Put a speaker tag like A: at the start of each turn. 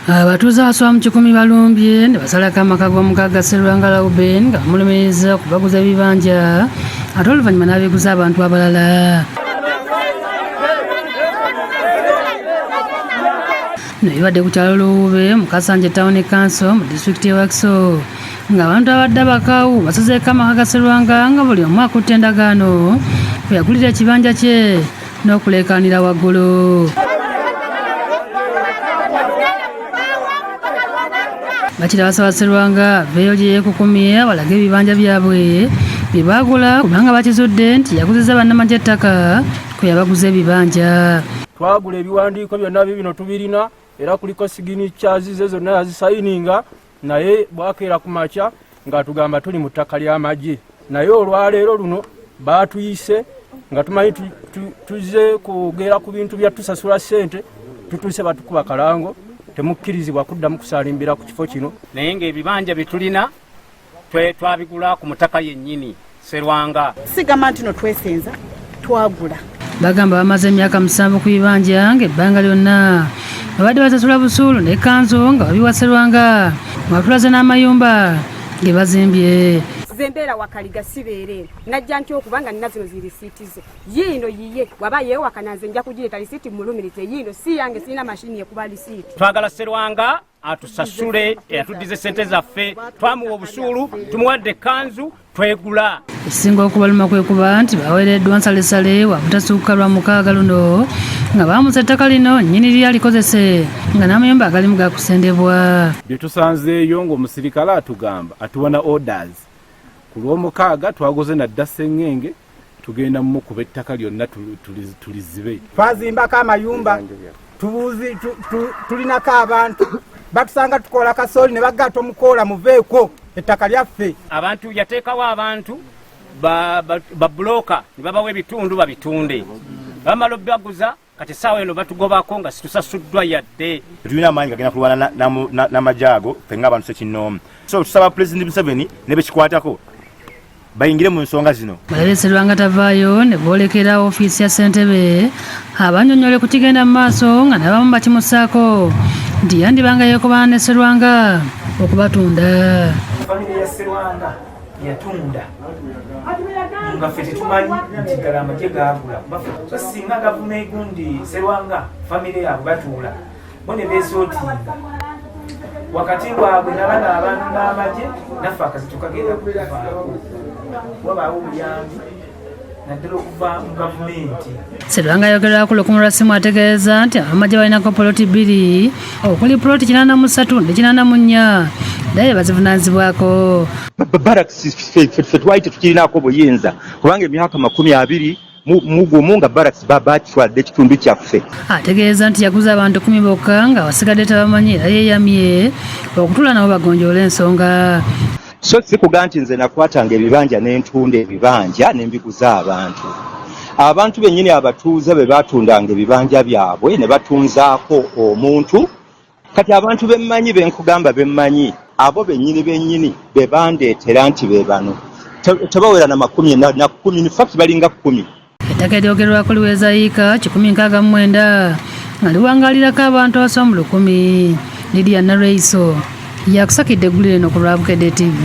A: Abatuuze abasoba mu 100 balumbye ne basalako amaka g'omugagga Sserwanga Lauben nga bamulumiriza okubaguza ebibanja ate oluvannyuma n'abiguza abantu abalala. Bino bibadde ku kyalo Luwuube mu Kasanje Town Council mu disitulikiti y'e Wakiso ng'abantu abadde abakaawu basazeeko amaka ga Sserwanga nga buli omu akutte endagaano kwe yagulira ekibanja kye n'okuleekaanira waggulu. Bakira basaba Sserwanga aveeyo gye yeekukumye abalage ebibanja byabwe bye baagula kubanga bakizudde nti yaguzizza bannamagye ettaka kwe yabaguza ebibanja.
B: Twagula ebiwandiiko byonna bibino tubirina era kuliko siginikyazi ze zonna yazisayininga, naye bwakeera ku makya ng'atugamba tuli mu ttaka ly'amagye, naye olwaleero luno baatuyise nga tumanyi tuzze kwogera ku bintu bya tusasula ssente, tutuuse batukuba kalango, temukkirizibwa kuddamu kusaalimbira ku kifo kino.
C: Naye ng'ebibanja bye tulina twabigula ku mutaka yennyini Sserwanga.
D: Sigamba nti no twesenza, twagula.
A: Bagamba bamaze emyaka 7 ku bibanja ng'ebbanga lyonna babadde basasula busuulu n'ekkanzu nga babiwa Sserwanga nga batulaze n'amayumba ge bazimbye.
E: Nze mbeera Wakaliga, sibeera eno. Najja ntya okuba nga nina zino zi risiiti ze? Yiino yiye, bw'aba yeewakana nze nja kugireeta risiiti mmulumirize. Yiino si yange, sirina mashini ekuba risiiti.
C: Twagala Sserwanga atusasule, atuddize ssente zaffe. Twamuwa obusuulu, tumuwadde ekkanzu, twegula.
A: Ekisinga okubaluma kwe kuba nti baweereddwa nsalesale wa butasukka lwa mukaaga luno nga baamusa ettaka lino nnyini lyo alikozese nga n'amayumba agalimu gakusendebwa.
F: Bye tusanzeeyo ng'omusirikale atugamba atuwa na orders ku Lwomukaaga twaguze na dda Ssengenge, tugenda mumukuba ettaka lyonna tulizibe.
G: Twazimbako amayumba, tulinako abantu batusanga tukola kasooli ne bagata omukoola, muveeko ettaka lyaffe.
C: Abantu yateekawo abantu babuloka ne babawa ebitundu babitunde, bamala obaguza, kati essaawa eno batugobako nga situsasuddwa yadde.
H: Tulina amaanyi gagenda kulwana n'amagye ago ffe ng'abantu ssekinnoomu, so tusaba Pulezidenti Museveni ne bekikwatako bayingire mu nsonga zino.
A: Balabye Sserwanga tavaayo ne boolekera ofiisi ya ssentebe abannyonnyole ku kigenda mu maaso nga n'abamu bakimussaako nti yandibanga yeekobaana ne Sserwanga okubatunda.
I: Famire ya Sserwanga yatunda nga ffe tetumanyi nti ddala amagye gaagula. So singa gavumenti gundi Sserwanga famire yaabwe batuula bo ne beesootinga wakati waabwe nabano abantu n'amagye, naffe akazitu kagenda kuvaako wabaawo obuyambi naddala okuva mu gavumenti.
A: Sserwanga ayogerwako Lukumu lwa Ssimu ategeeza nti abamagye balinako poloti 2 okuli poloti 83 ne 84 era ye bazivunaanyizibwako.
H: Barracks ffe twali tetukirinaako buyinza kubanga emyaka 21 nga barracks batwadde ekitundu kyaffe.
A: Ategeeza nti yaguza abantu 10 bokka nga abasigadde tabamanyi era yeeyamye okutuula nabo bagonjoole ensonga.
H: So si kuga nti nze nakwatanga ebibanja n'entunda ebibanja ne mbiguza abantu. Abantu bennyini abatuuze be baatundanga ebibanja byabwe ne batunzaako omuntu. Kati abantu bemmanyi benkugamba bemmanyi abo bennyini bennyini be bandeetera nti be bano. Tebawera na makumi na 10, in fact balinga 10.
A: Ettaka eryogerwako liweza yiika 169 nga liwangaalirako abantu abasoba mu 1000. Lydia Nalweyiso yakusakidde eggulire eno ku lwa Bukedde TV.